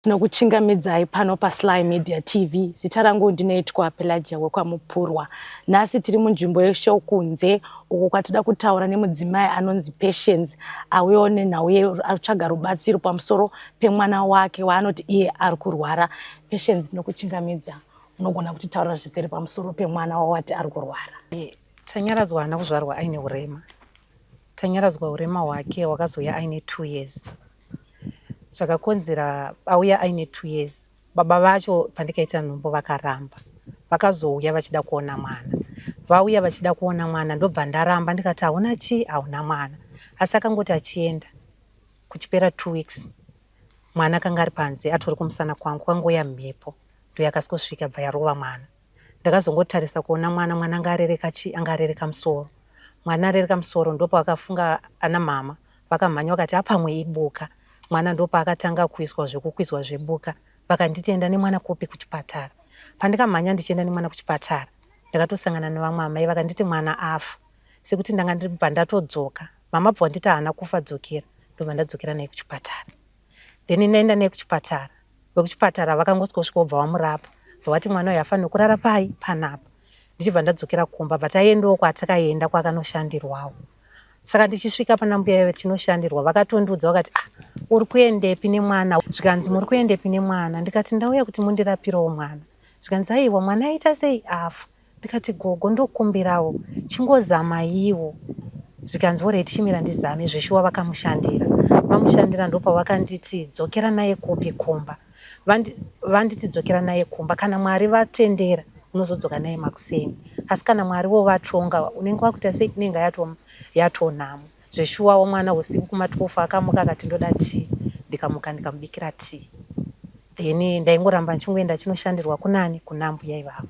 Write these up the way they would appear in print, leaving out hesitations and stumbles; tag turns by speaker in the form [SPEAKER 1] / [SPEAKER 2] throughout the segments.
[SPEAKER 1] Tinokuchingamidzai pano paSly Media TV. Zita rangu ndinoitwa Pelagia wekwaMupurwa. Nhasi tiri munzvimbo yeshokunze uko kwatida kutaura nemudzimai anonzi Patience auyawo nenhau yeatsvaga rubatsiro pamusoro pemwana wake waanoti iye ari kurwara. Patience, tinokuchingamidza. Unogona kutitaurira zvizere pamusoro pemwana wawati ari kurwara?
[SPEAKER 2] Tanyaradzwa haana kuzvarwa aine urema. Tanyaradzwa urema hwake hwakazouya aine 2 years. Zvakakonzera auya aine 2 years baba vacho pandikaita nhumbu vakaramba. Vakazouya vachida kuona mwana. Vauya vachida kuona mwana ndobva ndaramba ndikati hauna chii hauna mwana. Asi akangoti achienda kuchipera 2 weeks mwana akanga ari panze atori kumusana kwangu kwangouya mhepo ndoyakasvika bva yarova mwana. Ndakazongotarisa kuona mwana, mwana anga arereka chi anga arereka musoro. Mwana arereka musoro ndopavakafunga ana mama vakamhanya vakati apamwe ibuka. Mwana ndopaakatanga kuiswa zvekukwizwa zvebuka. Vakanditi enda nemwana kupi kuchipatara. Pandikamhanya ndichienda nemwana kuchipatara ndakatosangana nevamwe amai vakanditi mwana afa. Sekuti ndanga ndibva ndatodzoka. Mama bva vanditi haana kufa dzokera. Ndobva ndadzokera naye kuchipatara. Then ndaenda naye kuchipatara. Vekuchipatara vakangosvika vobva vamurapa. Bva vati mwana uyu haafanirwi kurara pai panapa. Ndichibva ndadzokera kumba bva taendawo kwatakaenda kwakanoshandirwawo. Saka ndichisvika pana mbuya vaya tichinoshandirwa vakatondiudza vakati ah uri kuendepi nemwana? Zvikanzi muri kuendepi nemwana? Ndikati ndauya kuti mundirapirewo mwana. Zvikanzi aiwa mwana aita sei afa. Ndikati gogo ndokumbirawo chingozamaiwo zvikanzi horaiti chimira ndizame zveshuwa vakamushandira vamushandira ndopavakanditi dzokera naye kupi kumba vanditi dzokera naye kumba kana Mwari vatendera unozodzoka naye makuseni asi kana Mwari wo vatonga unenge wakuita sei inenge yatonhamo zveshuwawo mwana usiku kuma 12 akamuka akati ndoda tea ndikamuka ndikamubikira tea then ndaingoramba ndichingoenda achinoshandirwa kunani kuna mbuya ivavo.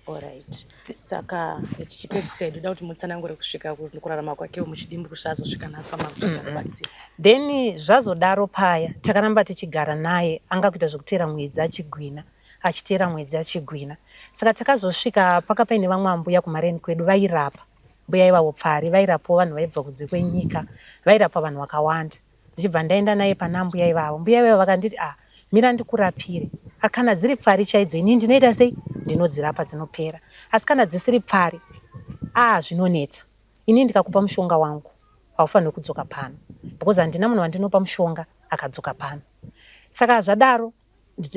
[SPEAKER 1] Alright. Saka tichipedzisa hedu da kuti mutsanangure kusvika kurarama kwake muchidimbu kusvika azosvika nhasi pamakutsvaga rubatsiro.
[SPEAKER 2] Then zvazodaro paya takaramba tichigara naye anga kuita zvekuteera mwedzi achigwina achiteera mwedzi achigwina saka takazosvika paka paine vamwe ambuya kumareni kwedu vairapa mbuya ivavo pfari vairapawo vanhu vaibva kunze kwenyika vairapa vanhu vakawanda ndichibva ndaenda naye pana mbuya ivavo. Mbuya ivavo vakanditi ah mira ndikurapire. Ah, kana dziri pfari chaidzo inini ndinoita sei? Ndinodzirapa dzinopera. Asi kana dzisiri pfari ah zvinonetsa. Inini ndikakupa mushonga wangu haufanirwi kudzoka pano because handina munhu wandinopa mushonga akadzoka pano. Saka zvadaro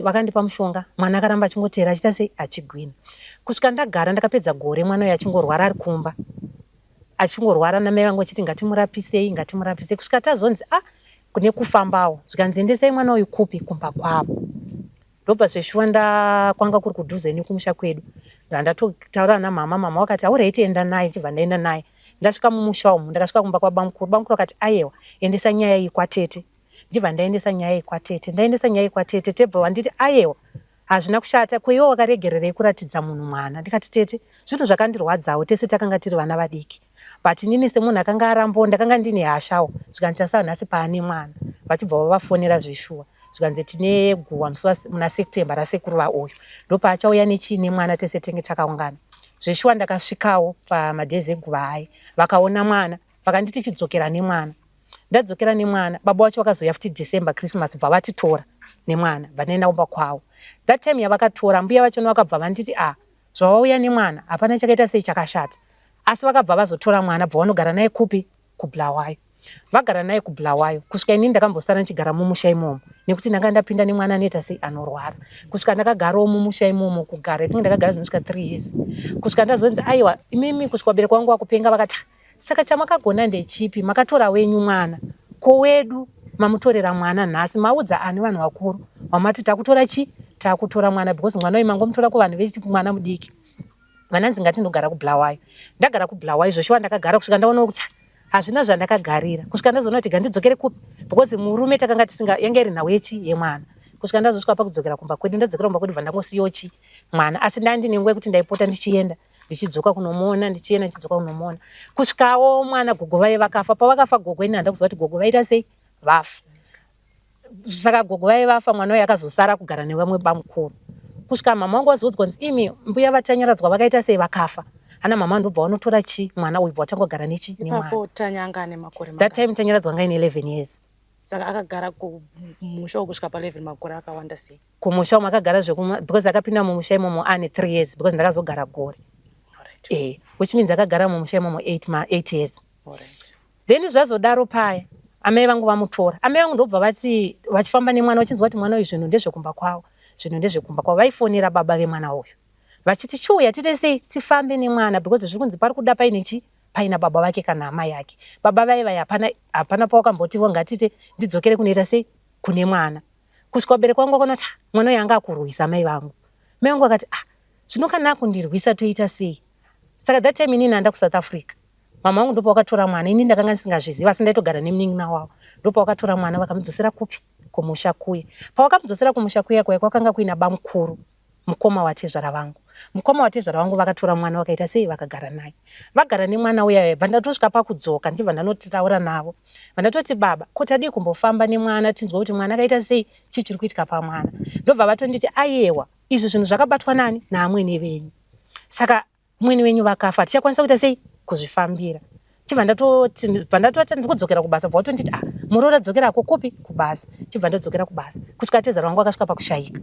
[SPEAKER 2] vakandipa mushonga mwana akaramba achingoteera achiita sei achigwina kusvika ndagara ndakapedza gore mwana uyo achingorwara ari kumba achingorwara namai vangu vachiti ngatimurapisei ngatimurapisei kusvika tazonzi a ah, kune kufambawo zvikanzi endesai mwana uyu kupi kumba kwavo ndobva zveshuwa ndakwanga kuri kudhuze nekumusha kwedu ndatotaura namama mama wakati auraiti enda naye chibva ndaenda naye ndasvika mumusha umu ndakasvika kumba kwabamukuru bamukuru akati ayewa endesa nyaya iyi kwatete Ndichibva ndaendesa nyaya iyi kwatete. Ndaendesa nyaya iyi kwatete tebva wanditi ayewa hazvina kushata ko iwe wakaregererei kuratidza munhu mwana ndikati tete zvinhu zvakandirwadzawo tese takanga tiri vana vadiki but inini semunhu akanga arambawo ndakanga ndine hashawo zvikanzi tasara nhasi paane mwana vachibva vavafonera zveshuwa zvikanzi tine guwa musi muna September rasekuru vauyu ndopaachauya nechii nemwana tese tenge takaungana zveshuwa ndakasvikawo pamadays eguva aye vakaona mwana vakanditi chidzokera nemwana Ndadzokera nemwana, baba vacho vakazouya futi December Christmas bva vatitora nemwana bva ndaenda kumba kwavo. That time yavakatora mbuya vachona vakabva vanditi ah zvawauya nemwana hapana chakaita sei chakashata. Asi vakabva vazotora mwana bva vanogara naye kupi kuBulawayo. Vagara naye kuBulawayo kusvika inini ndakambosara ndichigara mumusha imomo nekuti ndanga ndapinda nemwana anoita sei anorwara. Kusvika ndakagarawo mumusha imomo kugara I think ndakagara zvinosvika 3 years. Kusvika ndazonzi aiwa imimi kusvika vabereki vangu vakupenga vakati ah, Saka chamakagona ndechipi makatora wenyu mwana ko wedu mamutorera mwana nhasi maudza ani vanhu vakuru wamati takutora chi takutora mwana because mwana uyu mangomutora kuvanhu vechi mwana mudiki vananzi ngatindogara kubulawayo ndagara kubulawayo zveshuwa ndakagara kusvika ndaona kuti hazvina zvandakagarira kusvika ndazoona kuti gandidzokere kupi because murume takanga tisinga yange iri nhau yechi yemwana kusvika ndazosvika pakudzokera kumba kwedu ndadzokera kumba kwedu bva ndangosiyawo chi mwana asi ndandine nguva yekuti ndaipota ndichienda ndichidzoka kunomuona ndichienda ndichidzoka kunomuona kusvikawo mwana gogo vaye vakafa pavakafa gogo ini handakuziva kuti gogo vaita sei vafa saka gogo vaye vafa mwana uyo akazosara kugara nevamwe bamukuru kusvika mama wangu vazoudzwa kunzi imi mbuya vatanyaradzwa vakaita sei vakafa ana mama ndobva vanotora chi mwana uyu bva vatanga kugara nechi nemwana that time tanyaradzwa anga ine 11 years.
[SPEAKER 1] Saka akagara kumusha uku kusvika pa11 makore akawanda sei?
[SPEAKER 2] Kumusha umu akagara zvekuma because akapinda mumusha imomo ane 3 years because ndakazogara gore. Which means akagara mumusha imomo 8 ma 8 years. Then zvazodaro paya amai vangu vamutora. Amai vangu ndobva vati vachifamba nemwana vachinzwa kuti mwana uyu zvinhu ndezvekumba kwavo, zvinhu ndezvekumba kwavo. Vaifonera baba vemwana uyu vachiti chiuya tiite sei tifambe nemwana because zviri kunzi pari kuda paine chi paina baba vake kana amai yake. Baba vaye vaya hapana hapana pawakamboti ngatite ndidzokere kunoita sei kune mwana. Kusvika vabereki vangu vakaona kuti ah, mwana uyu anga akurwisa amai vangu. Mai vangu vakati ah, zvino kana akundirwisa toita sei? Saka that time inini anda kuSouth Africa. Mama vangu ndopavakatora mwana, ini ndakanga ndisingazvizivi asi ndaitogara nemunin'ina wavo. Ndopavakatora mwana vakamudzosera kupi? Kumusha kuye. Pavakamudzosera kumusha kuya kuya kwakanga kuina bamukuru, mukoma watezvara vangu. Mukoma watezvara vangu vakatora mwana vakaita sei? Vakagara naye. Vagara nemwana uya uya bva ndatosvika pakudzoka ndichibva ndanotaura navo. Bva ndatoti baba, ko tadii kumbofamba nemwana tinzwe kuti mwana akaita sei, chii chiri kuitika pamwana. Ndobva vatonditi ayewa, izvi zvinhu zvakabatwa nani? Naamwene venyu. Saka mwene wenyu vakafa hatichakwanisa kuita sei kuzvifambira chibva ndatoti bva ndatoti ndikudzokera kubasa bva watonditi ah muroora dzokera ko kupi kubasa chibva ndadzokera kubasa kusvika tezara vangu vakasvika pakushayika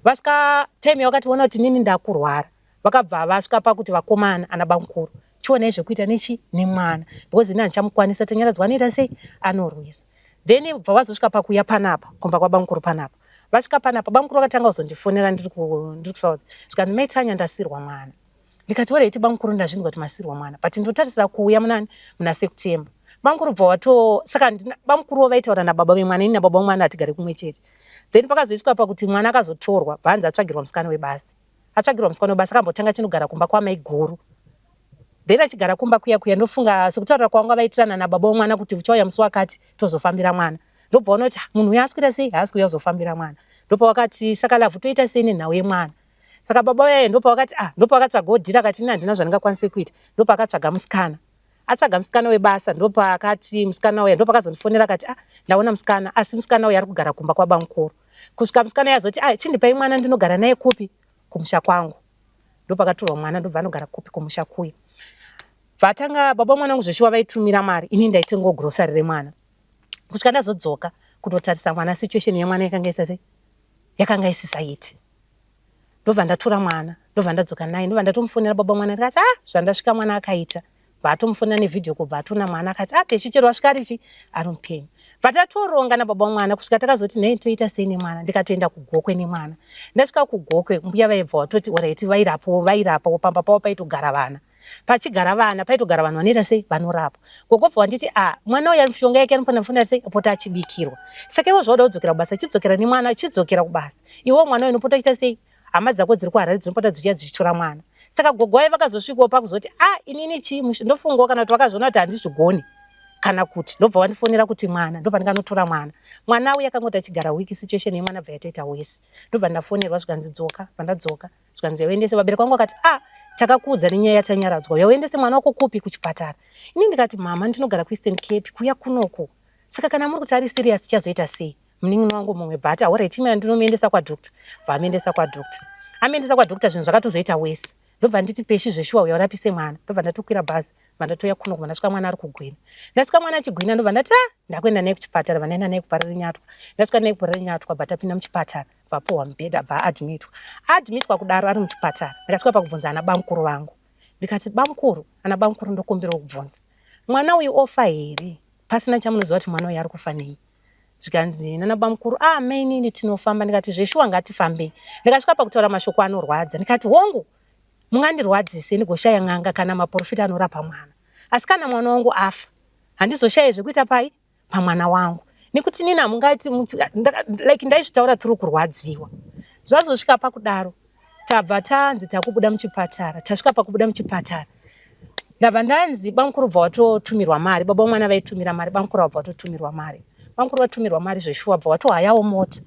[SPEAKER 2] vasvika time yavakationa kuti nini ndakurwara vakabva vasvika pakuti vakomana ana bamukuru chionai zvekuita nechi nemwana because ini handichamukwanisa tanyaradzwa anoita sei anorwisa then bva vazosvika pakuuya panapa kumba kwabamukuru panapa vasvika panapa bamukuru vakatanga kuzondifonera ndiri kusouth zvikanzi mai Tanya ndasirwa mwana ndikati alright bamukuru ndazvinzwa kuti masirwa mwana but ndinotarisira kuuya munani muna September bamukuru bva wato saka bamukuruwo vaitaura nababa vemwana ini nababa vemwana hatigare kumwe chete then pakazoiswa pakuti mwana akazotorwa bvanzi atsvagirwa musikana webasa atsvagirwa musikana webasa akambotanga achinogara kumba kwamaiguru then achigara kumba kuya kuya ndofunga sekutaura kwanga vaitirana nababa vemwana kuti uchauya musi wakati tozofambira mwana ndobva waona kuti ah, munhu uyu haasi kuita sei haasi kuuya kuzofambira mwana ndopawakati saka lavhu toita sei nenhau yemwana saka baba vaye ndopawakati ah ndopawakatsvaga odhira akati ini handina zvandingakwanise kuita ndopaakatsvaga musikana atsvaga musikana webasa ndopaakati musikana uya ndopakazondifonera akati ah ndaona musikana asi musikana uya ari kugara kumba kwabamukuru kusvika musikana uya azoti ah chindipai mwana ndinogara naye kupi kumusha kwangu ndopakatorwa mwana ndobva anogara kupi kumusha kuya vatanga baba mwana wangu zveshuwa vaitumira mari ini ndaitengawo grocery remwana kusvika ndazodzoka kunotarisa mwana situation yemwana yakanga isase yakanga isisaiti ndobva ndatora mwana ndobva ndadzoka naye ndobva ndatomufonera baba mwana ndikati ah zvandasvika mwana akaita bva atomufonera nevideo call bva atona mwana akati ah pechi chero wasvika arichi ari mupenyu bva tatoronga nababa mwana kusvika takazoti nei toita sei nemwana ndikatoenda kugokwe nemwana ndasvika kugokwe mbuya vaibva watoti alright vairapo vairapo pamba pavo paitogara vana pachigara vana paitogara vanhu vanoita sei vanorapwa gogo bva wanditi a ah, mwana uya mishonga yake anofanira kufanira sei apota achibikirwa saka iwo zvauda kudzokera kubasa chidzokera nemwana chidzokera kubasa iwo mwana uyu unopota achiita sei hama dzako dziri kuharare dzinopota dzichiya dzichitora mwana saka gogo vaye vakazosvikawo pakuzoti a ah, inini chii ndofungawo kana kuti vakazviona kuti handizvigoni kana kuti ndobva wandifonera kuti mwana ndobva ndikanotora mwana mwana uya akangoti achigara wiki situation yemwana bva yatoita wesi ndobva ndafonerwa zvikanzi dzoka vandadzoka zvikanzi yauendese vabereki vangu vakati ah takakuudza nenyaya yatanyaradzwa yauendese mwana wako kupi kuchipatara ini ndikati mama ndinogara kueastern cape kuya kunoko saka kana muri kuti ari serious tichazoita sei munin'ina wangu mumwe but alright imira ndinomuendesa kwadoctor bva amuendesa kwadoctor amuendesa kwadoctor zvinhu zvakatozoita wese ndobva nditi peshi zveshuwa uya urapise mwana ndobva ndatokwira bhazi bva ndatouya kuno kubva ndasvika mwana ari kugwina ndasvika mwana achigwina ndobva ndati ah ndakuenda naye kuchipatara bva ndaenda naye kuparirenyatwa ndasvika naye kuparirenyatwa bva tapinda muchipatara bva apuhwa mubhedha bva aadmitwa aadmitwa kudaro ari muchipatara ndikasvika pakubvunza ana bamukuru vangu ndikati bamukuru ana bamukuru ndokumbirawo kubvunza mwana uyu ofa here pasina chamunoziva kuti mwana uyu ari kufa nei zvikanzi nana bamukuru ah mainini tinofamba ndikati zveshuwa ngatifambei ndikasvika pakutaura mashoko anorwadza ndikati hongu mungandirwadzise ndigoshaya n'anga kana maprofita anorapa mwana asi kana mwana wangu afa handizoshaye zvekuita pai pamwana wangu nekuti nini hamungati like ndaizvitaura through kurwadziwa zvazosvika pakudaro tabva tanzi takubuda muchipatara tasvika pakubuda muchipatara ndabva ndanzi bamukuru bva watotumirwa mari baba mwana vaitumira mari bamukuru vabva watotumirwa mari bamukuru vatumirwa mari zveshuwa bva watohayawo mota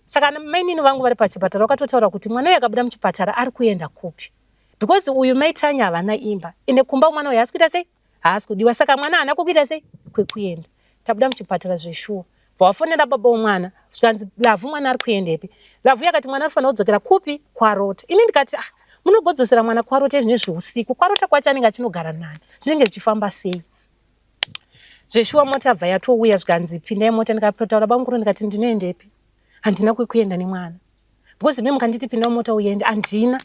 [SPEAKER 2] saka mainini vangu vari pachipatara vakatotaura kuti mwana uyu akabuda muchipatara ari kuenda kupi because uyu maitanya havana imba ende kumba mwana uyu haasi kuita sei haasi kudiwa saka mwana haana kwekuita sei kwekuenda tabuda muchipatara zveshuwa bva wafonera baba womwana zvikanzi lavhu mwana ari kuendepi lavhu yakati mwana anofanira kudzokera kupi kwarota ini ndikati ah munogodzosera mwana kwarota izvine zveusiku kwarota kwacho anenge achinogara nani zvinenge zvichifamba sei. Zveshuwa mota yabva yatouya zvikanzi pindai mota ndikatotaura bamukuru ndikati ndinoendepi handina kwekuenda nemwana because imi mukanditi pinda mumota uende handina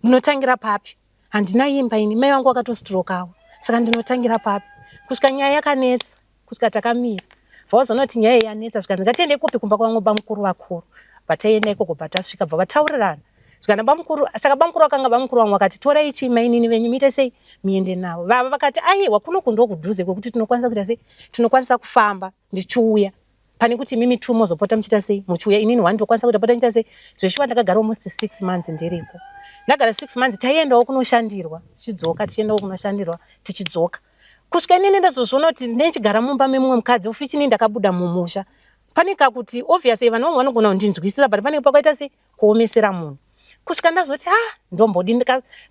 [SPEAKER 2] ndinotangira papi handina imba ini mai vangu vakatostrokawo saka ndinotangira papi kusvika nyaya yakanetsa kusvika takamira bva vazoona kuti nyaya yanetsa zvikanzi ngatiende kupi kumba kwavamwe bamukuru vakuru bva taenda ikoko bva tasvika bva vataurirana zvikana bamukuru saka bamukuru vakanga bamukuru vamwe vakati torai chii mainini venyu muite sei muende navo vava vakati aiwa kuno kundokudhuze kwekuti tinokwanisa kuita sei tinokwanisa kufamba ndichiuya pane kuti imimi two mozopota muchiita sei muchiuya inini one ndokwanisa kuita pota ndichiita sei zveshuwa ndakagara almost six months ndiriko ndagara six months taiendawo kunoshandirwa tichidzoka tichiendawo kunoshandirwa tichidzoka kusvika inini ndazozviona kuti ndichigara mumba memumwe mukadzi ufichini ndakabuda mumusha pane kakuti obviously vanhu vamwe vanogona kundinzwisisa but panenge pakaita sei kuomesera munhu kusvika ndazoti ah ndombodi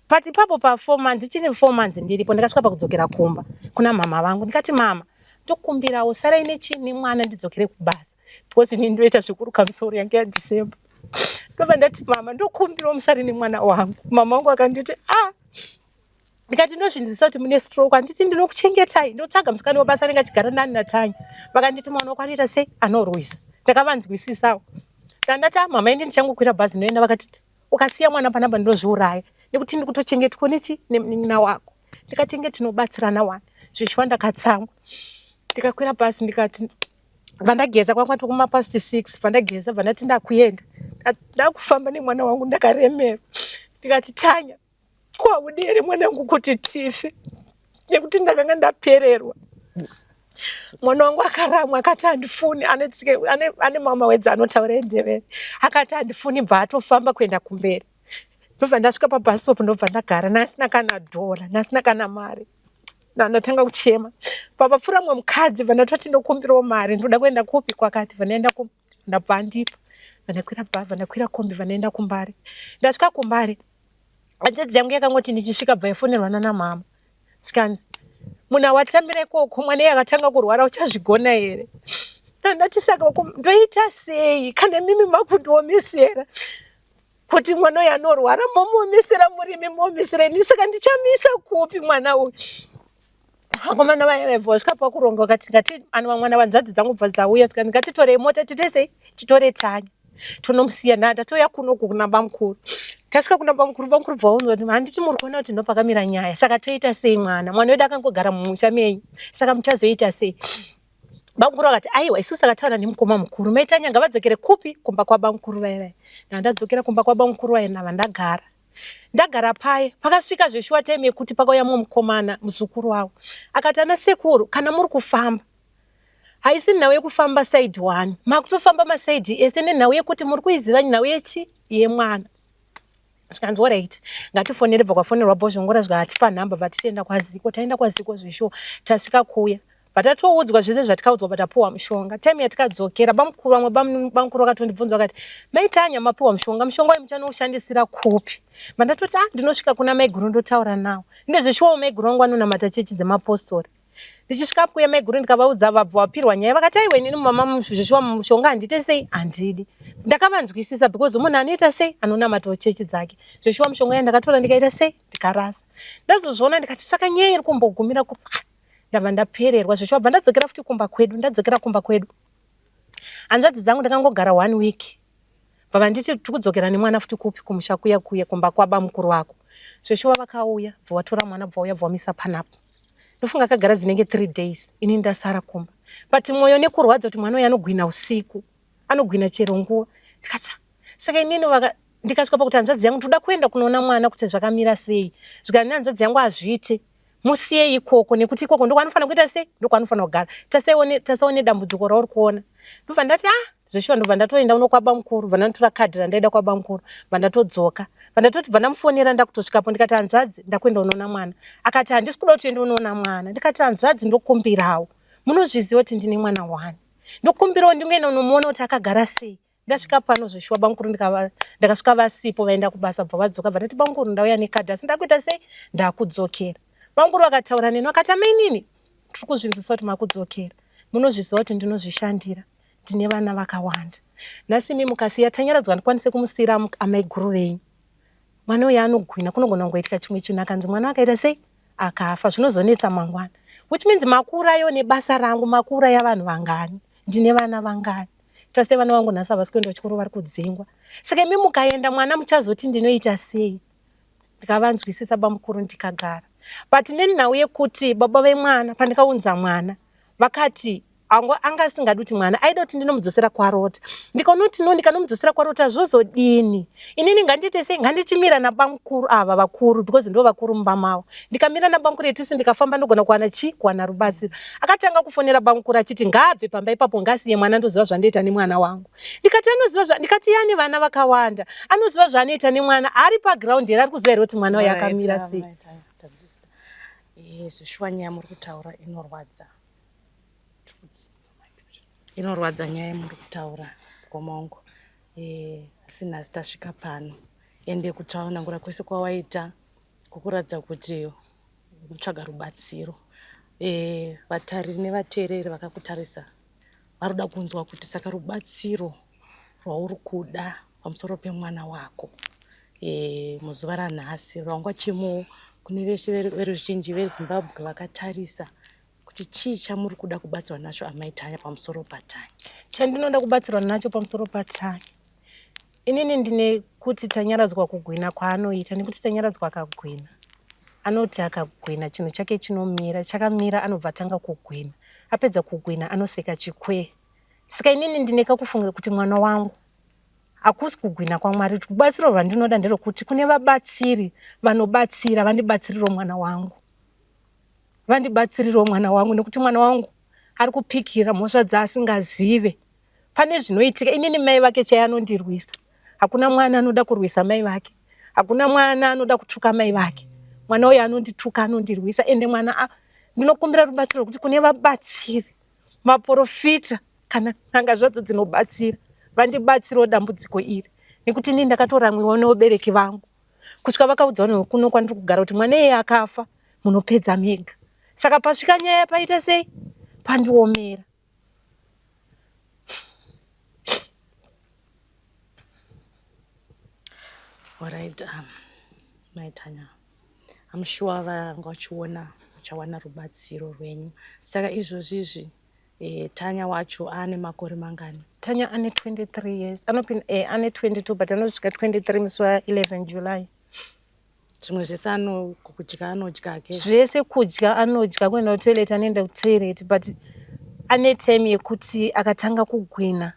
[SPEAKER 2] but ipapo pa four months chine four months ndiripo ndakasvika pakudzokera kumba kuna mama vangu ndikati mama ndokumbirawo sarai nechini mwana ndidzokere kubasa because ini ndoita zvekuruka musoro yange yaDecember ndobva ndati mama ndokumbirawo musare nemwana wangu mama vangu akanditi ah ndikati ndozvinzwisisa kuti mune stroke handiti ndinokuchengetai ndotsvaga musikana webasa anenge achigara nani natanya vakanditi mwana wako anoita sei anorwisa ndakavanzwisisawo ndandati ah mama indi ndichangokwira bhazi ndoenda vakati ukasiya mwana panapa ndinozviuraya nekuti ndiri kutochengetwa nechi nemunin'ina wako ndikati inge tinobatsirana wani zvichiwa ndakatsamwa ndikakwira bhazi ndikati vandageza kwanga kuma past six vandageza vandati ndakuenda ndakufamba nemwana wangu ndakaremerwa ndikati tanya kwaudi here mwanangu kuti tife nekuti ndakanga ndapererwa mwana wangu akaramwa akati handifuni ane mama wedza anotaura endevere akati handifuni bva atofamba kuenda kumberi ndobva ndasvika pabus stop ndobva ndagara nasina kana dhora nasina kana mari ndatanga kuchema papapfuura mumwe mukadzi bva ndatoti ndokumbirawo mari ndoda kuenda kupi kwakati bva ndaenda ndabva andipa bva ndakwira bva ndakwira kombi bva ndaenda kumbare ndasvika kumbare hanzvadzi yangu yakangoti ndichisvika bva yafonerwa nana mama zvikanzi munhu awatambira ikoko mwana iye akatanga kurwara uchazvigona here ndandati saka ndoita sei kana mimi makundiomisera kuti mwana uyu anorwara momuomesera murimi muomesera ini saka ndichamisa kupi mwana uyu vakomana vaya vaibva vasvika pakuronga vakati ngati ano vamwana vanzvadzi dzangu bva dzauya zvikanzi ngatitorei mota tiite sei titore tanya tonomusiya nda ndatouya kunoku kuna bamukuru tasvika kuna bamukuru bamukuru bva vaunzwa kuti handiti muri kuona kuti ndopakamira nyaya saka toita sei mwana mwana wedu akangogara mumusha menyu saka muchazoita sei bamukuru vakati aiwa isusu takataura nemukoma mukuru maitanya ngavadzokere kupi kumba kwabamukuru vaya vaya ndandadzokera kumba kwabamukuru vaya ndava ndagara ndagara paye pakasvika zveshuwa time yekuti pakauya mumwe mukomana muzukuru wavo akati ana sekuru kana muri kufamba haisi nhau yekufamba side one makutofamba masaidi ese nenhau yekuti muri kuiziva nhau yechi yemwana zvikanzi alright ngatifonere bva kwafonerwa bhozhongora zvikatipa nhamba bva titienda kwaziko taenda kwaziko zveshuwa tasvika kuya patatoudzwa zvese zvatikaudzwa patapuwa mushonga time yatikadzokera bamukuru vamwe bamukuru vakatondibvunza vakati maitanya mapiwa mushonga mushonga uyu muchanoushandisira kupi mandatoti ah ndinosvika kuna maiguru ndotaura nawo ndezveshuwawo maiguru vangu vanonamata chechi dzemapostori ndichisvika kuya maiguru ndikavaudza vabva vapirwa nyaya vakati aiwa inini mama zveshuwa mushonga handiite sei handidi ndakavanzwisisa because munhu anoita sei anonamatawo chechi dzake zveshuwa mushonga ya ndakatora ndikaita sei ndikarasa ndazozviona ndikati saka nyaya iri kumbogumira ku ndabva ndapererwa zveshuwa bva ndadzokera futi kumba kwedu ndadzokera kumba kwedu hanzvadzi dzangu ndakangogara one week bva vanditi tikudzokera nemwana futi kupi kumusha kuya kuya kumba kwabamukuru wako zveshuwa vakauya bva watora mwana bva uya bva wamisa panapo ndofunga akagara dzinenge three days ini ndasara kumba but mwoyo nekurwadza kuti mwana uyu anogwina usiku anogwina chero nguva ndikati saka inini vaka ndikasvika pakuti hanzvadzi yangu ndoda kuenda kunoona mwana kuti zvakamira sei zvikani hanzvadzi yangu hazviite musiye ikoko nekuti ikoko ndokwaanofanira kuita sei ndokwaanofanira kugara tasaone dambudziko rauri kuona ndobva ndati ah zveshuwa ndobva ndatoenda uno kwabamukuru bva ndanotora kadhi randaida kwabamukuru bva ndatodzoka bva ndatoti bva ndamufonera ndakutosvikapo ndikati hanzvadzi ndakuenda unoona mwana akati handisi kuda kuti uende unoona mwana ndikati hanzvadzi ndokumbirawo munozviziva kuti ndine mwana wani ndokumbirawo ndingoenda unomuona kuti akagara sei ndasvika pano zveshuwa bamukuru ndakasvika vasipo vaenda kubasa bva vadzoka bva ndati bamukuru ndauya nekadhi asi ndakuita sei ndakudzokera bamukuru vakataura neni vakati amainini tiri kuzvinzwisa kuti makudzokera munozviziva kuti ndinozvishandira ndine vana vakawanda nhasi imi mukasiya tanyaradzwa ndikwanise kumusiyira amaiguru venyu mwana uyu anogwina kunogona kungoitika chimwe chinhu akanzi mwana akaita sei akafa zvinozonetsa mangwana. Which means makuurayo nebasa rangu, makuuraya vanhu vangani? Ndine vana vangani? Tase vana vangu nhasi havasi kuenda kuchikoro, vari kudzingwa. Saka imi mukaenda mwana muchazoti ndinoita sei? Ndikavanzwisisa bamukuru, ndikagara. But nenhau yekuti baba vemwana, pandikaunza mwana, vakati anga asingadi kuti mwana, aida kuti ndinomudzosera kwarota. Ndikaona kuti no, ndikanomudzosera kwarota zvozodini? Inini ngandiite sei? Ngandichimira nabamukuru ava vakuru, because ndo vakuru mumba mavo. Ndikamira nabamukuru etisi, ndikafamba ndogona kuwana chi kuwana rubatsiro. Akatanga kufonera bamukuru achiti ngaabve pamba ipapo, ngasiye mwana, ndoziva zvandoita nemwana wangu. Ndikati anoziva zva, ndikati yani vana vakawanda, anoziva zvaanoita nemwana ari paground here? Ari kuziva here kuti mwana uyu akamira sei?
[SPEAKER 1] Zvishuwa nyaya muri kutaura inorwadza, inorwadza nyaya yamuri kutaura, mukoma wangu. Asi nhasi tasvika pano, ende kutsanangura kwese kwawaita kukuratidza kuti kutsvaga rubatsiro. Vatariri nevateereri vakakutarisa varoda kunzwa kuti saka rubatsiro rwauri kuda pamusoro pemwana wako muzuva ranhasi rwangwachemowo kune veshe veruzhinji veZimbabwe vakatarisa kuti chii chamuri kuda kubatsirwa nacho, amai Tanya, pamusoro paTanya?
[SPEAKER 2] Chandinoda kubatsirwa nacho pamusoro paTanya, inini ndine kuti Tanyaradzwa kugwina kwaanoita, nekuti Tanyaradzwa akagwina, anoti akagwina chinhu chake chinomira, chakamira, anobva atanga kugwina. Apedza kugwina anoseka chikwee. Saka inini ndine kakufunga kuti mwana wangu hakusi kugwina kwaMwari. Rubatsiro rwandinoda nderekuti kune vabatsiri vanobatsira, vandibatsiriro mwana wangu, vandibatsiriro mwana wangu, nekuti mwana wangu ari kupikira mhosva dzaasingazive. Pane zvinoitika, inini mai vake chai anondirwisa. Hakuna mwana anoda kurwisa mai vake, hakuna mwana anoda kutuka mai vake. Mwana uyu anondituka, anondirwisa. Ende mwana, ndinokumbira rubatsiro rwekuti kune vabatsiri, maprofita kana n'anga zvadzo dzinobatsira, vandibatsirewo dambudziko iri, nekuti inini ndakatoramwiwa nevabereki vangu kusvika vakaudzwa vanhu kuno kwandiri kugara kuti mwana iyeye akafa, munopedza mega. Saka pasvika nyaya paita sei, pandiomera.
[SPEAKER 1] Alright, mai Tanya, I'm sure vanga vachiona uchawana rubatsiro rwenyu. Saka izvozvi izvi Tanya wacho ane makore mangani?
[SPEAKER 2] Tanya ane 23 years, anopinda ane 22, but anosvika 23 musi wa11 July.
[SPEAKER 1] Zvimwe zvese kudya anodya ke?
[SPEAKER 2] Zvese kudya anodya, kuenda kutoilet anoenda kutoilet, but ane time yekuti akatanga kugwina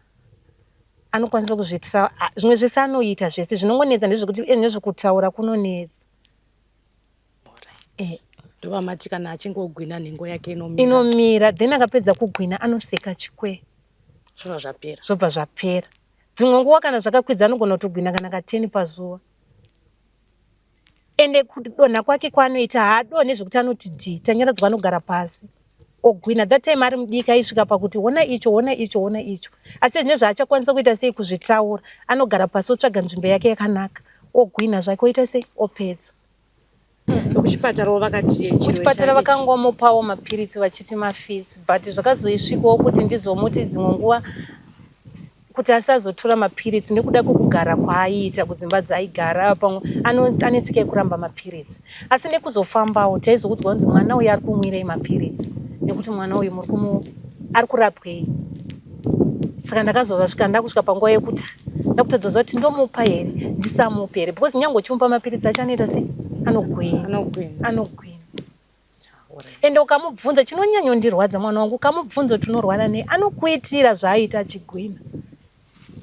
[SPEAKER 2] anokwanisa kuzviitira zvimwe zvese anoita zvese. Zvinongonetsa ndezvekuti nezvekutaura kunonetsa.
[SPEAKER 1] Ndovamati kana achinge ogwina nhengo yake inomira?
[SPEAKER 2] Inomira, then akapedza kugwina anoseka chikwe.
[SPEAKER 1] Zvobva zvapera?
[SPEAKER 2] Zvobva zvapera. Dzimwe nguva kana zvakakwidza anogona kutogwina kana ka10 pazuva. Ende kudonha kwake kwaanoita, haadonhe zvekuti anoti dhi. Tanyaradzwa anogara pasi ogwina. That time ari mudiki aisvika pakuti hona icho, hona icho, hona icho, asi zvine zvaachakwanisa kuita sei kuzvitaura. Anogara pasi, otsvaga nzvimbo yake yakanaka, ogwina zvake, oita sei, opedza.
[SPEAKER 1] Kuchipatarawo vakati?
[SPEAKER 2] Kuchipatara vakangomupawo mapiritsi vachiti mafits, but zvakazoisvikawo kuti ndizomuti dzimwe nguva kuti asazotora mapiritsi nekuda kwekugara kwaaiita kudzimba dzaaigara. Pamwe ane tsika yekuramba mapiritsi, asi nekuzofambawo taizoudzwa kunzi mwana uyu ari kumwirei mapiritsi, nekuti mwana uyu muri kumu ari kurapwei? Saka ndakazovasvika ndakusvika panguva yekuti ndakutadza kuziva kuti ndomupa here, ndisamupe here, because nyange uchimupa mapiritsi acho anoita sei? Anogwina, anogwina. Ende ukamubvunza, chinonyanyondirwadza mwana wangu, ukamubvunza kuti unorwara nei, anokuitira zvaaita achigwina.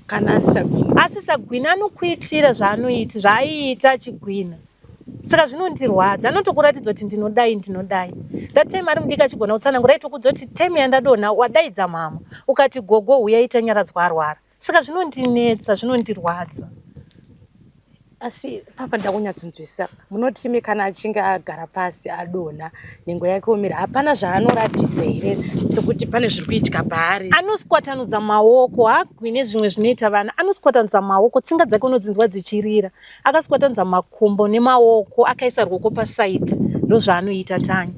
[SPEAKER 1] Kana asisagwina?
[SPEAKER 2] Asisagwina anokuitira zvaanoita, zvaaiita achigwina. Saka zvinondirwadza, anotokuratidza kuti ndinodai, ndinodai. That time ari mudiki achigona kutsanangura, aitokudza kuti time yandadonha wadaidza mama, ukati gogo huyai, Tanyaradzwa arwara. Saka zvinondinetsa, zvinondirwadza.
[SPEAKER 1] Asi papa ndakunyatsonzwisisa, munoti imi kana achinge agara pasi adonha, nhengo yake omira, hapana zvaanoratidza here sekuti pane zviri kuitika paari?
[SPEAKER 2] Anoswatanudza maoko, haagwine zvimwe zvinoita vana. Anoswatanudza maoko, tsinga dzake unodzinzwa dzichirira. Akaswatanudza makumbo nemaoko, akaisa ruoko pasaidi, ndozvaanoita Tanya.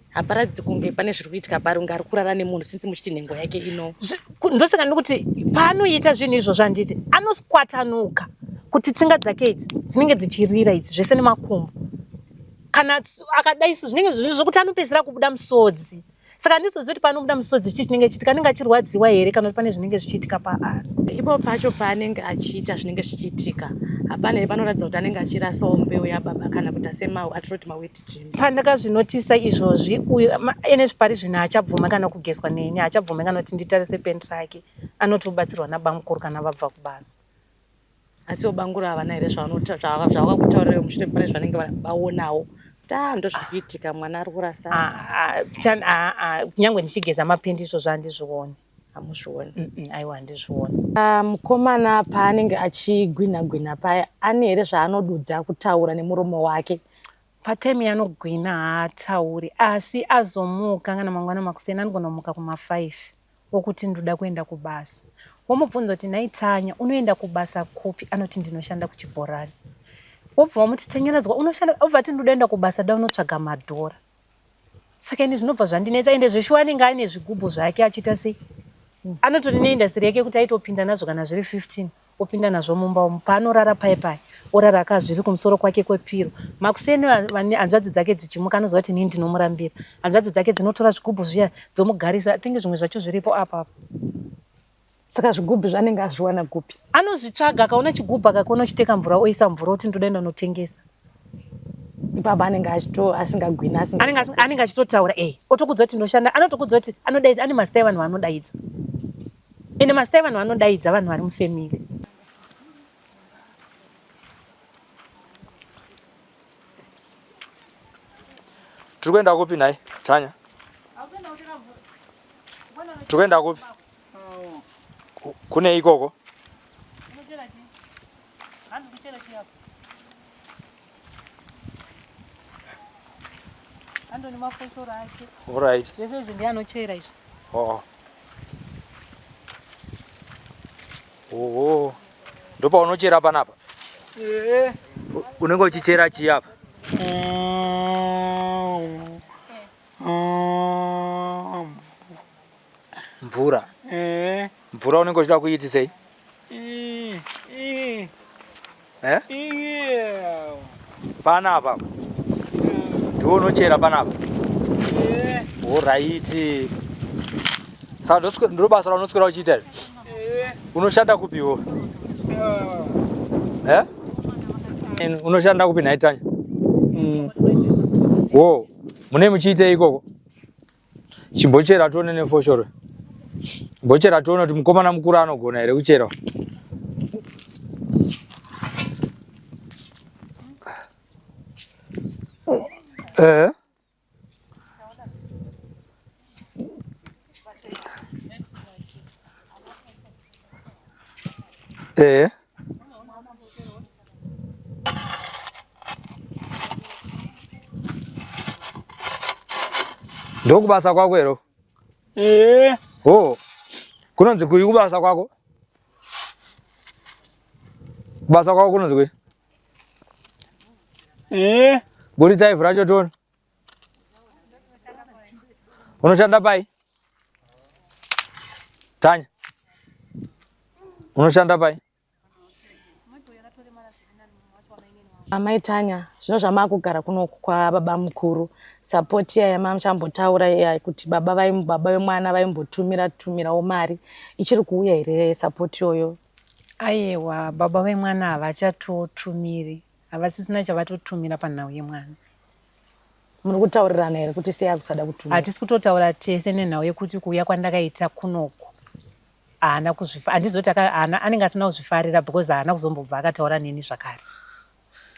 [SPEAKER 1] Haparatidzi kunge pane zviri kuitika paari, kunge ari kurara nemunhu, since muchiti nhengo yake ino?
[SPEAKER 2] Ndosaka ndikuti paanoita zvinhu izvozvo, handiti anoswatanuka kuti tsinga dzake idzi dzinenge dzichirira idzi, zvese nemakumbo. Kana akadai so zvinenge zvokuti anopedzisira kubuda musodzi. Saka handizozivi kuti paanobuda musodzi chii chinenge chiitika, anenge achirwadziwa here kana kuti pane zvinenge zvichiitika paari.
[SPEAKER 1] Ipo pacho paanenge achiita zvinenge zvichiitika hapana here panoratidza kuti anenge achirasawo mbeu yababa kana kuita semau atinoti mawet dreams.
[SPEAKER 2] Pandakazvinotisa izvozvi uyu ene pari zvino haachabvumi kana kugezwa neni, haachabvumi kana kuti nditarise pant rake, anotobatsirwa nabamukuru kana vabva kubasa.
[SPEAKER 1] Asiwo bangura havana here zvavakakutaurirai mushure pane zvanenge vaonawo kuti ah ndozviri kuitika mwana ari kurasa.
[SPEAKER 2] Ah, ah, ah, kunyangwe ndichigeza mapendi izvozvo handizvioni.
[SPEAKER 1] Hamuzvioni?
[SPEAKER 2] Aiwa handizvioni.
[SPEAKER 1] Mukomana paanenge achigwinha gwinha paya ane here zvaanodudza kutaura nemuromo wake?
[SPEAKER 2] Patime yaanogwinha haatauri asi azomuka kana mangwana makuseni anogona kumuka kuma 5 wokuti ndoda kuenda kubasa. Womubvunza kuti nhai Tanya unoenda kubasa kupi anoti ndinoshanda kuchibhorani. Wobva wamuti Tanyaradzwa unoshanda obva ati ndoda kuenda kubasa da unotsvaga madhora. Saka ini zvinobva zvandinetsa ende zveshuwa anenge aine zvigubhu zvake achiita sei anotori neindastry yake yekuti aitopinda nazvo kana zviri 15 opinda nazvo mumba umu paanorara paye paye orara akazviri kumusoro kwake kwepiro makuseni hanzvadzi dzake dzichimuka anoziva kuti inini ndinomurambira hanzvadzi dzake dzinotora zvigubhu zviya dzomugarisa i think zvimwe zvacho zviripo apa apa
[SPEAKER 1] Saka zvigubhu zvanenge azviwana kupi?
[SPEAKER 2] Anozvitsvaga akaona chigubhu akakuona uchiteka mvura oisa mvura oti ndoda enda unotengesa.
[SPEAKER 1] Ipapa anenge achito asingagwini
[SPEAKER 2] asinga anenge anenge achitotaura eh otokudza kuti ndoshanda anotokudza kuti anodaidza ane mazita evanhu vaanodaidza. Ende mazita evanhu vaanodaidza vanhu vari mufamily.
[SPEAKER 3] Tiri kuenda kupi nhai Tanya? Tiri kuenda kupi? Kune ikoko? Alright.
[SPEAKER 2] Zvese izvi ndiye anochera izvi.
[SPEAKER 3] Oh. Oh. Ndopaunochera panapa?
[SPEAKER 4] Eh.
[SPEAKER 3] Unenge uchichera chii apa? Mvura.
[SPEAKER 4] Eh.
[SPEAKER 3] Mvura unenge uchida kuiitisei? Eh? Panapa. Ndiwe unochera panapa.
[SPEAKER 4] Eh.
[SPEAKER 3] Alright. Saka ndiro basa raunoswera uchiita iri?
[SPEAKER 4] Eh.
[SPEAKER 3] Unoshanda kupiwo? Eh? Unoshanda kupi nhai Tanya? Wo, mune muchiitei ikoko? Chimbochera tione nefoshoro. Mbochera tione kuti mukomana mukuru anogona here kuchera. Eh? Eh? Ndokubasa kwako here?
[SPEAKER 4] Eh.
[SPEAKER 3] Oh. Kunonzi kuyi kubasa kwako? Kubasa kwako kunonzi kuyi?
[SPEAKER 4] Eh.
[SPEAKER 3] Buritsa ivhu racho tione. Unoshanda pai? Tanya. Unoshanda pai?
[SPEAKER 1] Amai Tanya, zvino zvamakugara kuno kwababa mukuru, support iya yamamuchambotaura iya kuti baba vai baba vemwana vaimbotumira tumirawo mari ichiri kuuya here support iyoyo?
[SPEAKER 2] Ayewa, baba vemwana havachatotumiri, havasisina chavatotumira panhau yemwana.
[SPEAKER 1] Muri kutaurirana here kuti sei akusada kutumira?
[SPEAKER 2] Hatisi kutotaura tese nenhau yekuti kuuya kwandakaita kunoku haana kuzvifa handizivi kuti haana anenge asina kuzvifarira because haana kuzombobva akataura neni zvakare.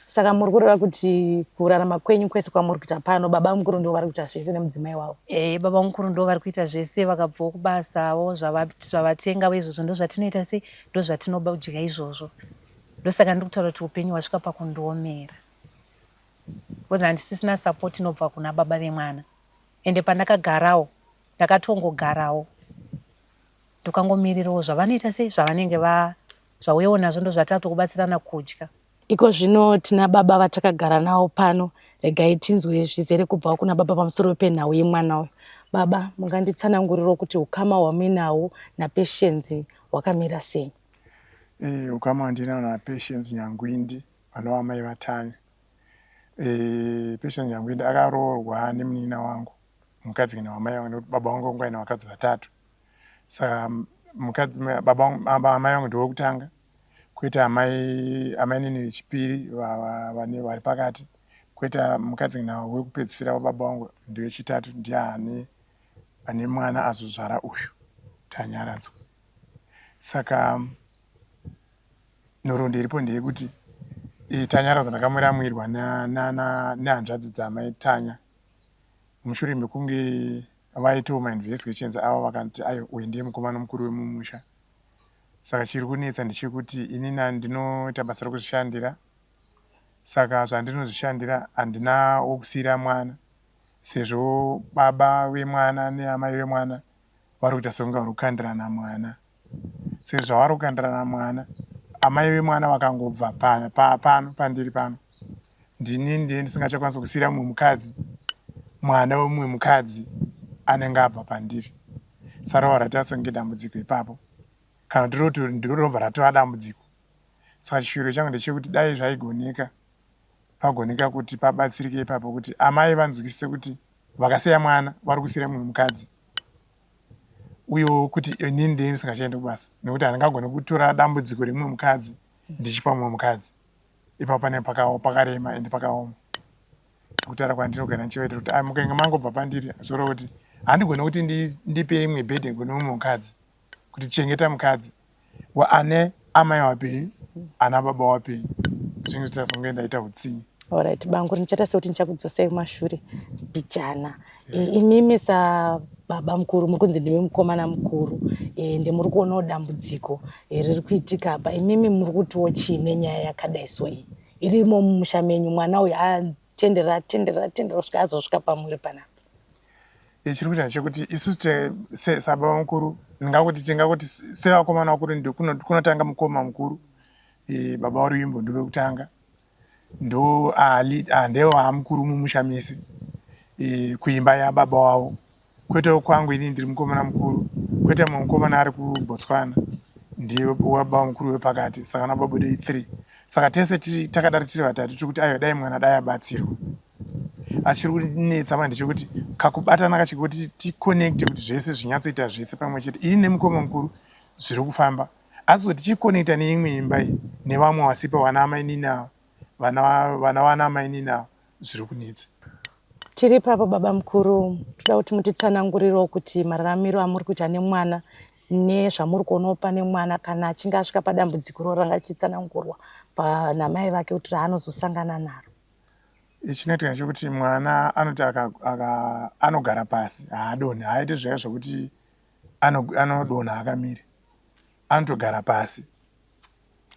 [SPEAKER 1] Saka muri kureva kuti kurarama kwenyu kwese kwamuri kuita pano baba mukuru ndivo vari kuita zvese nemudzimai wavo?
[SPEAKER 2] Eh, baba mukuru ndivo vari kuita zvese vakabvawo kubasawo zvavatengawo izvozvo ndozvatinoita sei ndozvatinodya izvozvo ndosaka ndiri kutaura kuti upenyu hwasvika pakundiomera because handisisina support inobva kuna baba vemwana ende pandakagarawo ndakatongogarawo Tokangomirirawo zvavanoita sei zvavanenge va zvauyawo nazvo ndozvatatokubatsirana kudya.
[SPEAKER 1] Iko zvino tina baba vatakagara navo pano, regai tinzwe zvizere kubva kuna baba pamusoro penhau yemwana uyu. Baba, munganditsanangurirawo kuti ukama hwamuinahwo naPatience hwakamira sei?
[SPEAKER 4] Eh, ukama hwandinahwo naPatience Nyangwindi vanova amai vaTanya.
[SPEAKER 5] E, Patience Nyangwindi akaroorwa nemunin'ina wangu mukadzi kana wamai vangu nekuti baba vangu vanga vaine vakadzi vatatu. Saka mukadzi baba amai vangu ndewekutanga koita amai amainini vechipiri vane vari pakati koita mukadzi kana wekupedzisira wababa vangu ndewechitatu ndiye ane ane mwana azozvara uyu Tanyaradzwa. Saka nhoroondo iripo ndeyekuti e, Tanyaradzwa ndakamuramwirwa nehanzvadzi dzamai Tanya mushure mekunge vaitawo mainvestigations avo vakanti ayo uyu ndiye mukomana mukuru wemumusha. Saka chiri kunetsa ndechekuti inini ndinoita basa rekuzvishandira saka zvandinozvishandira handina wokusiira mwana sezvo baba vemwana neamai vemwana vari kuita sekunge vari kukandirana mwana. Sezvo zvavari kukandirana mwana, amai vemwana vakangobva pano pandiri pano ndini ndiye ndisingachakwanisi kusiira mumwe mukadzi mwana wemumwe mukadzi anenge abva pandiri. Saka raita senge dambudziko ipapo kana kuti roti ndiro robva ratova dambudziko. Saka chishuviro changu ndechekuti dai zvaigoneka pagoneka kuti pabatsirike ipapo kuti amai vanzwisise kuti vakasiya mwana vari kusiira mumwe mukadzi uyewo kuti inini ndee ndisingachaendi kubasa nekuti handingagoni kutora dambudziko remumwe mukadzi ndichipa mumwe mukadzi. Ipapo pane pakarema ende pakaoma sekutaura kwandinogara ndichivaitira kuti ah, mukange mangobva pandiri zvoreva kuti handigoni kuti ndipe imwe bhedhe kune mumwe mukadzi kuti chengeta mukadzi ane amai wapenyu ana baba wapenyu zvinenge zviita sekunge ndaita utsinye.
[SPEAKER 1] Alright, bangu ndichaita sekuti ndichakudzosai kumashure mbijana. Yeah. E, imimi sababa mukuru muri kunzi ndimi mukomana mukuru ende muri kuonawo dambudziko e, riri kuitika apa imimi muri kutiwo chii nenyaya yakadai so iyi irimo mumusha menyu mwana uyu atenderera atenderera atenderera kusvika azosvika pamuri panapa.
[SPEAKER 5] E, chiri kuita ndechekuti isusu sababa mukuru ndingakuti tingakuti sevakomana vakuru kunotanga mukoma mukuru e, baba waruvimbo ndovekutanga ndo ndewamukuru mumusha mese e, kuimba yababa wavo kwete kwangu ini ndiri mukomana mukuru kwete mumwe mukomana ari kuBotswana ndiye wababa mukuru wepakati saka nababa wedu i3 saka tese takadaro tiri vatatu tiri kuti aiwa dai mwana dai abatsirwa asi chiri kunetsa manje ndechekuti kakubatana kacho kuti ticonnecte kuti zvese zvinyatsoita zvese pamwe chete ini nemukoma mukuru zviri kufamba asi kuti tichikonekta neimwe imba iyi nevamwe vasipo vana amainini ava vana vana vana amainini ava zviri kunetsa.
[SPEAKER 1] Tiri ipapo baba mukuru, toda kuti mutitsanangurirewo kuti mararamiro amuri kuita nemwana nezvamuri kuonawo pane mwana kana achinge asvika padambudziko iro ranga richitsanangurwa namai vake kuti raanozosangana naro.
[SPEAKER 5] Chinoitika ndechekuti mwana anoti anogara pasi haadonhi, haaiti zviya zvekuti anodonha akamira anotogara pasi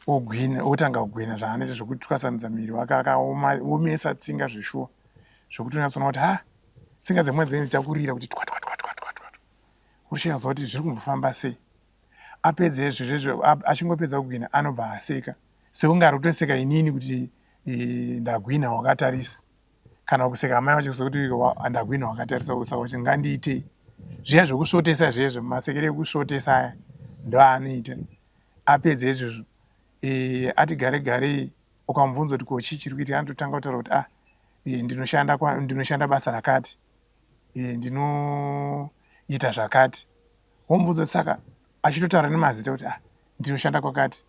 [SPEAKER 5] ogwina otanga kugwina zvaanoita zvekutwasanudza muviri wake akaomesa tsinga zveshuwa zvekuti unyatsoona kuti ha tsinga dzemwe dzinenge dzichakurira kuti twa twa twa twa twa twa uchinyazoa kuti zviri kumbofamba sei apedza izvozvo achingopedza kugwina anobva aseka sekunge ari kutoseka inini kuti ndagwina wakatarisa kana kuseka amai vacho sekuti ndagwina wakatarisa saka kuti ngandiitei zviya zvekusvotesa zviya izvo masekere ekusvotesa aya ndoaanoita apedza izvozvo e, ati gare garei ukamubvunza kuti ko chii chiri kuitika anototanga kutaura kuti ah e, ndinoshanda ndinoshanda basa rakati e, ndinoita zvakati womubvunza saka achitotaura nemazita kuti ah ndinoshanda kwakati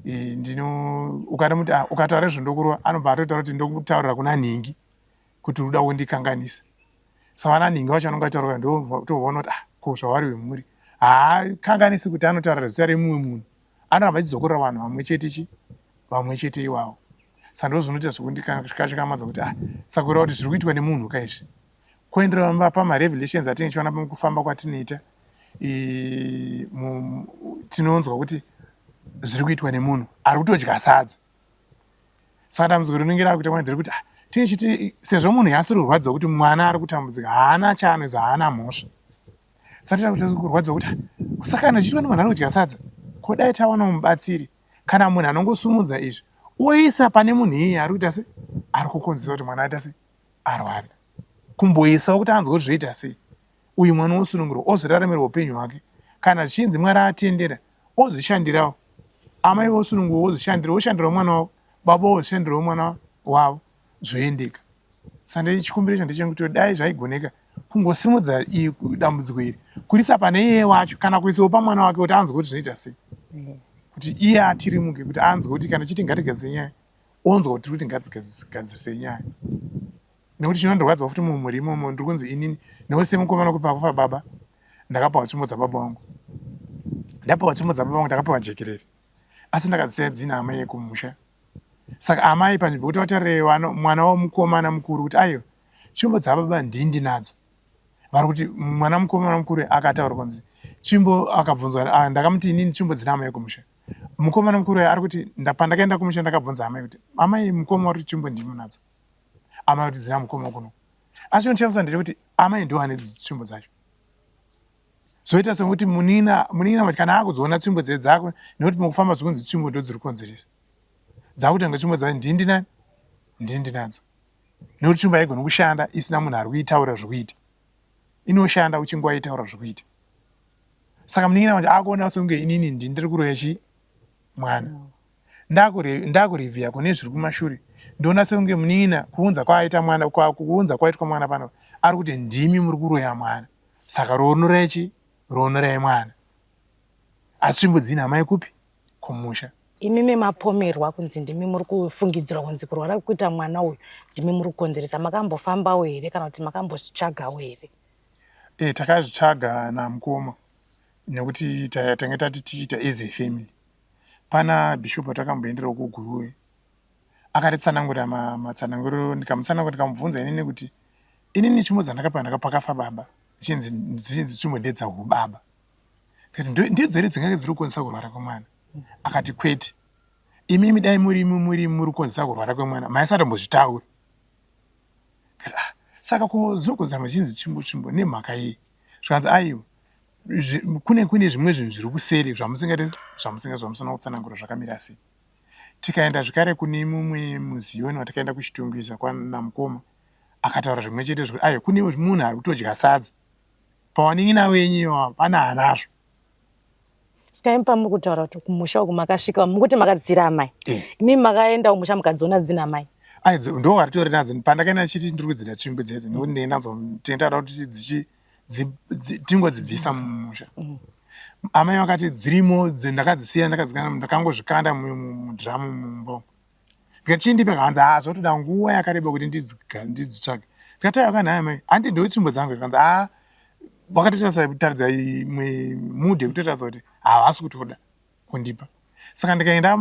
[SPEAKER 5] e, ndino ukatomuti ah, ukataura izvo ndokurova anobva atotaura kuti ndokutaurira kuna nhingi kuti uda kundikanganisa saka vana nhingi vacho vanonge vataura ndotoona kuti ah, ko zvavari vemhuri haakanganisi kuti anotaura zita remumwe munhu anoramba achidzokorora vanhu vamwe chete chi vamwe chete iwavo saka ndo zvinoita zvekundikashikamadza kuti ah saka kureva kuti zviri kuitwa nemunhu ka izvi Kuenderera pamarevelations atinenge tichiona mukufamba kwatinoita tinonzwa kuti zviri kuitwa nemunhu ari kutodya sadza saka dambudziko rinenge rakuita mwana nderekuti ah, tinenge chiti sezvo munhu yaasiri kurwadziwa kuti mwana ari kutambudzika haana chaanoziva haana mhosva saka tiri kurwadziwa kuti ah, saka kana zvichiitwa nemunhu ari kudya sadza ko dai tawana mubatsiri kana munhu anongosumudza izvi oisa pane munhu iyeye ari kuita se ari kukonzeresa kuti mwana aita se arwara kumboisawo kuti anzwe kuti zvoita sei uyu mwana wosunungurwa ozviraramira upenyu hwake kana zvichinzi mwari atendera ozvishandirawo amai vosunungurwa wozvishandira woshandirawo mwana wavo baba wozvishandirawo mwana wavo zvoendeka. Saka chikumbiro icho ndechekuti dai zvaigoneka kungosimudza dambudziko iri kurisa pane iye wacho kana kuisawo pamwana wake kuti anzwe kuti zvinoita sei kuti iye atirimuke kuti anzwe kuti kana chiti ngatigadzise nyaya onzwa kuti tiri kuti ngatigadzirisei nyaya nekuti chinondirwadza futi mumhuri imomo ndiri kunzi inini nekuti semukomana kuti pakufa baba ndakapiwa tsvimbo dzababa vangu ndapiwa tsvimbo dzababa vangu ndakapiwa jekerere asi ndakadzisiya dzina amai yekumusha Saka amai panzvimbo yekuti vataurire mwana womukomana mukuru kuti aiwa tsvimbo dzababa ndini ndinadzo vari kuti mwana mukomana mukuru akataura kunzi tsvimbo akabvunzwa ah, ndakamuti inini tsvimbo dzina amai kumusha mukomana mukuru ari kuti pandakaenda kumusha ndakabvunza amai kuti amai mukoma uri tsvimbo ndimi nadzo amai kuti dzina mukoma kuno asi chinotyisa ndechekuti amai ndiwo ane tsvimbo dzacho zvoita sekuti munina munina kana akudziona tsvimbo dze dzako nekuti mukufamba zvikunzi tsvimbo ndo dziri kukonzeresa dzakutanga tsvimbo dzacho ndini ndinani ndini ndinadzo nekuti tsvimbo haigoni kushanda isina munhu ari kuitaura zvekuita inoshanda uchinge waitaura zvekuita saka munin'ina manje akuona sekunge inini ndini ndiri kuroya chi mwana ndakurevhiya kune zviri kumashure ndoona sekunge munin'ina kuunza kwaaita mwana kuunza kwaitwa mwana pano ari kuti ndimi muri kuroya mwana Saka roonorai chi? Roonorai mwana. Asi tsvimbo dzina amai kupi? Kumusha.
[SPEAKER 1] Imimi mapomerwa kunzi ndimi muri kufungidzirwa kunzi kurwara kuita mwana uyu ndimi muri kukonzeresa. Makambofambawo here kana kuti makambozvitsvagawo here?
[SPEAKER 5] E, takazvitsvaga namukoma nekuti tange tati tichiita as a family. Pana bishop watakamboenderawo kuGuruve akatitsanangurira matsananguriro ndikamutsanangura ndikamubvunza inini kuti inini tsvimbo dzandakapiwa ndakapakafa baba zvichinzi zvichinzi tsvimbo ndedzahubaba ndikati ndidzo here dzingange dziri kukonzesa kurwara kwemwana akati kwete imimi dai muri imi muri muri kukonzesa kurwara kwemwana maisatombozvitaura ah, saka ko dzinokonzera zvichinzi tsvimbo tsvimbo nemhaka yei zvikanzi aiwa kune kune zvimwe zvinhu zviri kuseri zvamusingati zvamusinga zvamusina kutsanangura zvakamira sei Tikaenda zvekare kune mumwe muZioni watakaenda kuChitungwiza kwanamukoma akataura zvimwe chete zvekuti aiwa kune munhu ari kutodya sadza pawanin'ina wenyu iwawa pane anazvo.
[SPEAKER 1] Saka imi pamuri kutaura kuti kumusha uku makasvika mukuti makadzira amai eh. Imi makaenda kumusha mukadziona dzina amai?
[SPEAKER 5] Ai ndo varitori nadzo pandakaenda ndichiti ndiri kudzida tsvimbo dzedze nekuti ndenge ndanzwa tenge kuti dzichi tingodzibvisa mumusha mm. Amai vakati dzirimo ndakadzisiya ndakadzikanda ndakangozvikanda mudhiramu mumba umu ndikati chii ndipe hanzi haa zvotoda nguva yakareba kuti ndidzitsvage ndikati aiwa kanhai amai handi ndo tsvimbo dzangu zvikanzi haa vakatotarisa kutaridza imwe mood yekutotaridza kuti havasi kutoda kundipa saka ndikaenda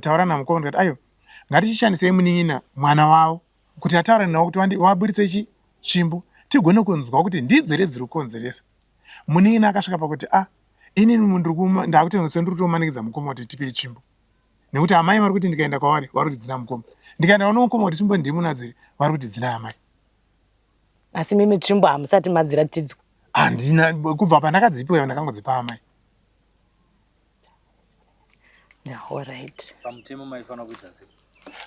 [SPEAKER 5] taura namukoma ndikati aiwa ngatichishandisei munin'ina mwana wavo kuti ataure navo kuti vaburitse chi tsvimbo tigone kunzwa kuti ndidzo here dziri kukonzeresa Munin'ina akasvika pakuti ah inini ndakuti sendiri kutomanikidza mukoma kuti tipei tsvimbo nekuti amai vari kuti ndikaenda kwavari vari kuti dzina mukoma ndikaenda kune mukoma kuti tsvimbo ndimi munadzo here vari kuti dzina amai
[SPEAKER 1] asi mimi tsvimbo hamusati madziratidzwa
[SPEAKER 5] handina kubva pandakadzipiwa ndakangodzipa amai
[SPEAKER 1] Alright.
[SPEAKER 3] Pamutemo maifanira kuita sei?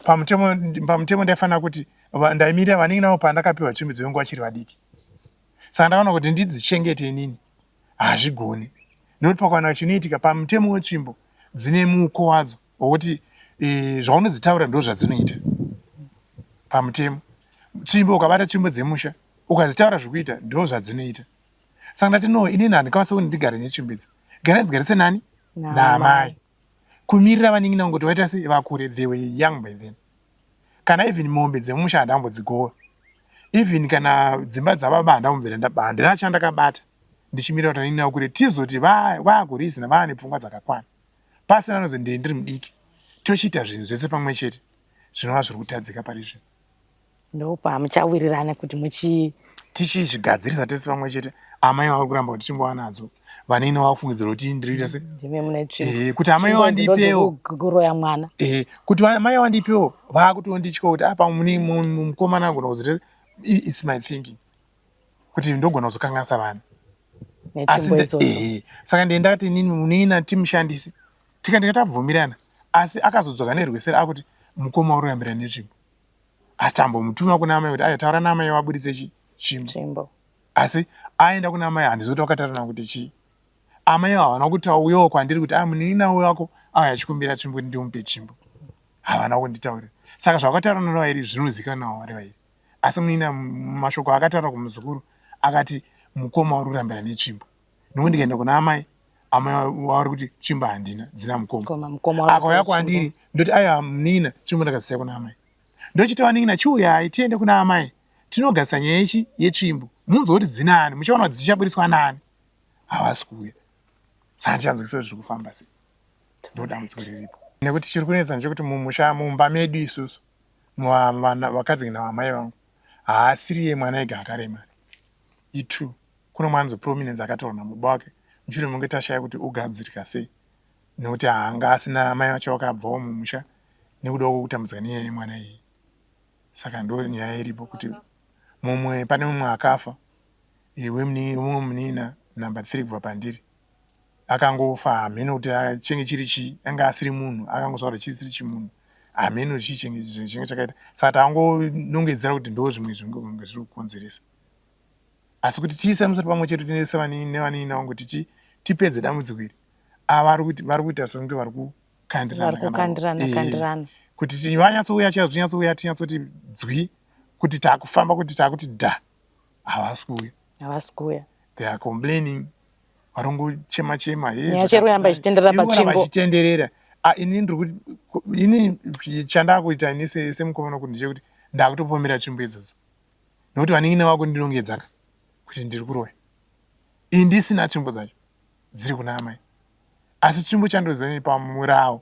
[SPEAKER 5] Pamutemo pamutemo ndaifanira kuti ndaimirira vanin'ina vavo pandakapiwa tsvimbo dzevangu vachiri vadiki. Saka ndakaona kuti ndidzichengete inini hazvigoni nekuti pakawana chinoitika pamutemo wetsvimbo dzine muko wadzo wokuti e, zvaunodzitaura ndo zvadzinoita pamutemo. Tsvimbo ukabata tsvimbo dzemusha ukadzitaura zvekuita ndo zvadzinoita. Saka ndati no inini handikwanise kuti ndigare netsvimbo idzi. Garai dzigarise nani? Naamai. Kumirira vanin'ina vangu kuti vaita sei vakure they were young by then. Kana even mombe dzemumusha handambodzigowa. Even kana dzimba dzababa handambobvira ndaba handina chandakabata ndichimirira kuti vanin'ina vakure tizoti vakureason vaane pfungwa dzakakwana. Pasina anozi ndee ndiri mudiki tochiita zvinhu zvese pamwe chete zvinova zviri kutadzika pari zvino.
[SPEAKER 1] Ndopamuchawirirana kuti muchi
[SPEAKER 5] tichizvigadzirisa tese pamwe chete amai vava kuramba kuti timbova nadzo vanini vakufungidzira kuti ndiri kuita se eh, kuti amai vandipewo
[SPEAKER 1] kuroya mwana
[SPEAKER 5] eh, kuti amai vandipewo vakutonditya kuti apa mukomana agona kuzoti its my thinking kuti ndogona kuzokanganisa vana asi eh, saka ndiye ndakati inini munin'ina timushandise tikandika tabvumirana asi akazodzoka nerweseri akuti mukoma uri kurambira netsvimbo asi tambomutuma kuna amai kuti aya taura naamai vaburitse chi tsvimbo asi aenda kuna amai handizi kuti vakataura navo kuti chii amai havana kuti auyawo kwandiri kuti a ah, munin'ina wako auya achikumbira tsvimbo kuti ndimupe tsvimbo havana kunditaurira Saka zvavakataura navairi zvinozikanwawo vari vairi. Asi munin'ina mashoko akataura kumuzukuru akati mukoma uri kurambira netsvimbo. Nekuti ndikaenda kuna amai, amai vari kuti tsvimbo handina, dzina mukoma. Akauya kwandiri ndoti aiwa munin'ina tsvimbo ndakadzisiya kuna amai. Ndochiti vanin'ina chiuyai tiende kuna amai tinogadzisa nyaya yechi yetsvimbo munzwe kuti dzinaani muchaona kuti dzichaburitswa naani. Havasi kuuya. Saka ndichanzwisisa kuti zviri kufamba sei. Ndodambudziko riripo. Nekuti chiri kunetsa ndechekuti mumusha mumba medu isusu vakadzi navamai vangu haasiriye mwana ega akaremara itwo kuno mwana anonzi Prominence akatorwa nababa wake mushure mekunge tashaya kuti ugadzirika sei nekuti haanga asina amai vacho vakabvawo mumusha nekuda kwekutambudzika nenyaya yemwana iyi saka ndo nyaya iripo kuti mumwe pane mumwe akafa mumwe munin'ina number 3 kubva pandiri akangofa hameno kuti chinge chiri chii anga asiri munhu akangozvarwa chisiri chimunhu hameno chii chinge chakaita saka tangonongedzera kuti ndo zvimwe zvinge zviri kukonzeresa asi kuti tiise musoro pamwe chete tinese nevanin'ina vangu kuti tipedze dambudziko iri ava vari kuita sekunge vari kukandirana
[SPEAKER 1] kandirana
[SPEAKER 5] kuti vanyatsouya chaizvo tinyatsouya tinyatsoti dzwi kuti takufamba kuti takuti dha havasi kuuya.
[SPEAKER 1] Havasi kuuya.
[SPEAKER 5] They are complaining varongochema chema
[SPEAKER 1] nyaya chero yamba ichitenderera patsvimbo
[SPEAKER 5] vachitenderera. Ah, ini ndiri ini chandakuita ini semukomana kuti ndechekuti ndakutopomera tsvimbo idzodzo nekuti vanin'ina vako ndinongedzaka kuti ndiri kuroya ini ndisina tsvimbo dzacho dziri kuna amai asi tsvimbo chandoziva pamurawo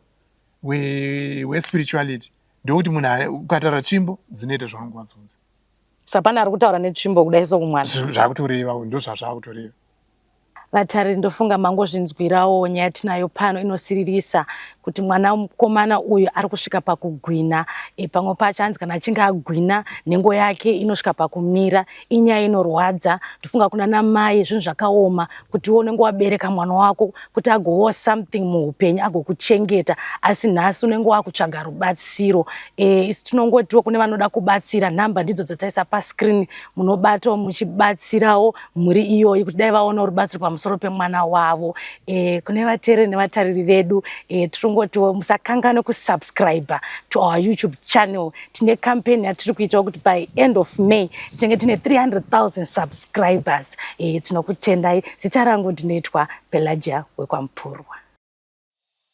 [SPEAKER 5] wespirituality ndekuti munhu ukataura tsvimbo dzinoita zvaunenge wadziudza.
[SPEAKER 1] Saka pane ari kutaura netsvimbo kudai sokumwana.
[SPEAKER 5] Zvakutoreva ndozvazvakutoreva.
[SPEAKER 1] Vatariri ndofunga mangozvinzwirawo nyaya tinayo pano inosiririsa kuti mwana mukomana uyu ari kusvika pakugwina e, pamwe pacho hanzi kana achinge agwina nhengo yake inosvika pakumira. Inyaya inorwadza ndofunga kuna namai zvinhu zvakaoma kuti iwe unenge wabereka mwana wako kuti agowo something muupenyu agokuchengeta asi nhasi unenge wakutsvaga rubatsiro e, isu tinongotiwo kune vanoda kubatsira nhamba ndidzo dzataisa pascreen munobatawo muchibatsirawo mhuri iyoyi kuti dai vaonawo rubatsiro pamusoro pemwana wavo e, kune vateereri nevatariri vedu e, tiringotiwo musakanganwe kusubscribe to our YouTube channel. Tine campaign yatiri kuitawo kuti by end of May tinenge tine 300,000 subscribers. E, tinokutendai. Zita rangu ndinoitwa Pelagia wekwaMupurwa.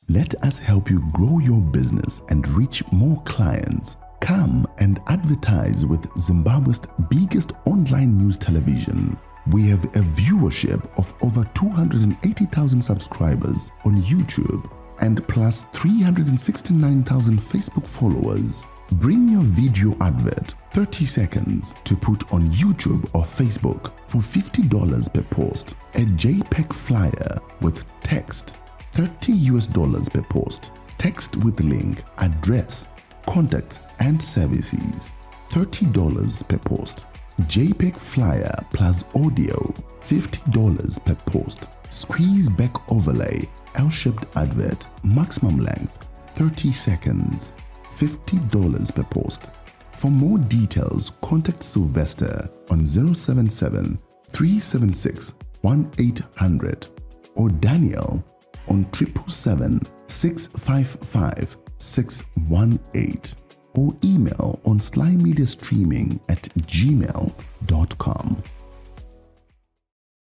[SPEAKER 6] Let us help you grow your business and reach more clients. Come and advertise with Zimbabwe's biggest online news television. We have a viewership of over 280,000 subscribers on YouTube and plus 369,000 Facebook followers. Bring your video advert, 30 seconds, to put on YouTube or Facebook for $50 per post. A JPEG flyer with text, $30 US per post. Text with link, address, contacts and services, $30 per post. JPEG flyer plus audio, $50 per post. Squeeze back overlay, L-shaped advert, maximum length, 30 seconds, $50 per post. For more details, contact Sylvester on 077 376 1800 or Daniel on 777 655 618 or email on slymediastreaming@gmail.com.